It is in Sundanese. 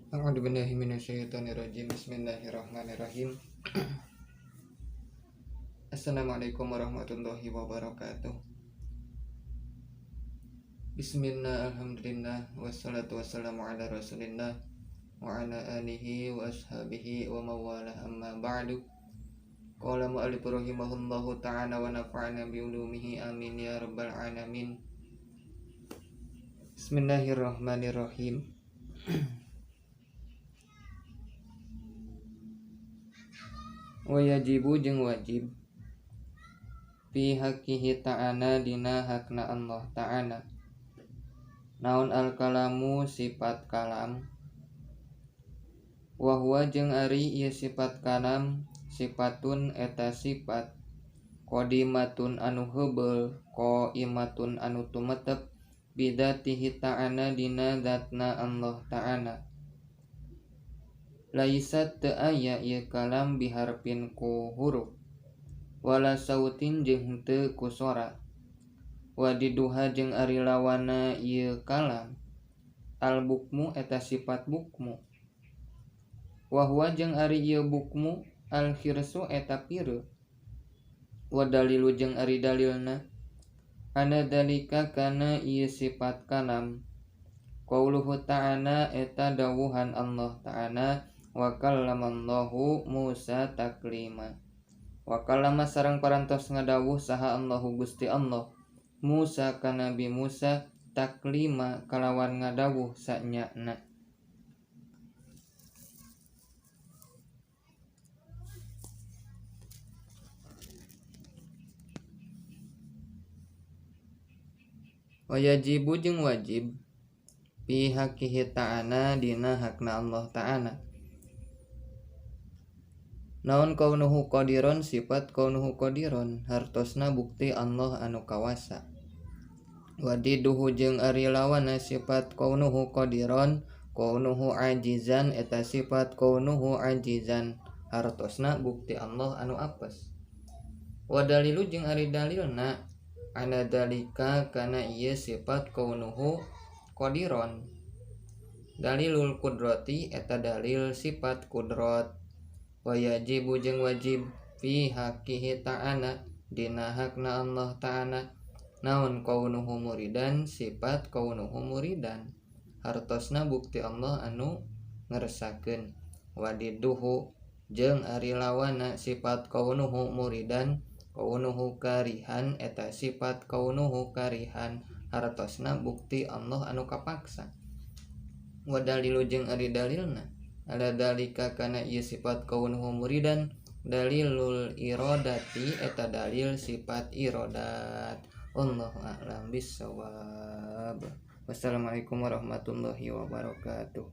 A'udzu billahi minasyaitonirrajim. Bismillahirrahmanirrahim. Assalamualaikum warahmatullahi wabarakatuh. Bismillah, alhamdulillah, wassalatu wassalamu ala rasulillah wa ala alihi wa ashabihi wa mawalah, amma ba'du. Qala mu'allif rahimahullahu ta'ala wa nafa'ana bi ulumihi, amin ya rabbal alamin. Bismillahirrahmanirrahim. Wa yajibu jeung wajib fi haqqihi ta'ala dina hakna Allah ta'ala. Naon al-kalamu sifat kalam, wa huwa jeung ari ieu sifat kalam sifatun eta sifat qadimatun anu heubeul, qaimatun anu tumetep bidzatihi ta'ala dina zatna Allah ta'ala. Laisat teu aya ieu kalam biharfin ku huruf wala sautin jeung henteu ku sora. Wadiduha jeung ari lawana ieu kalam al bukmu eta sifat bukmu. Wa huwa jeung ari ieu bukmu al khirsu eta pireul. Wa dalilu jeung ari dalilna ana dalika kana ieu sifat kalam. Qauluhu ta'ala eta dawuhan Allah ta'ala wa kallamallahu Musa taklima. Wa kallama sareng parantos ngadawuh saha Allahu Gusti Allah Musa ka Nabi Musa taklima kalawan ngadawuh sanyana. Wa yajibu jeung wajib fi haqqihi ta'ala dina hakna Allah ta'ala. Naon kaunuhu qadiron sifat kaunuhu qadiron hartosna bukti Allah anu kawasa. Wadiduhu jeung ari lawana sifat kaunuhu qadiron kaunuhu ajizan eta sifat kaunuhu ajizan hartosna bukti Allah anu apes. Wadalilu jeung ari dalilna ana dalika kana ieu sifat kaunuhu qadiron. Dalilul kudrati eta dalil sifat kudrat. Wa yajibu jeung wajib fi haqqihi ta'ala dina hakna Allah ta'ala. Naon kaunuhu muridan sifat kaunuhu muridan hartosna bukti Allah anu ngersakeun. Wadiduhu jeung ari lawana sifat kaunuhu muridan kaunuhu karihan eta sifat kaunuhu karihan hartosna bukti Allah anu kapaksa. Wa dalilu jeung ari dalilna ala dalika kana ieu sifat kaunuhu muridan dalilul iradati eta dalil sifat iradat. Allahu a'lam bissawab. Wassalamualaikum warahmatullahi wabarakatuh.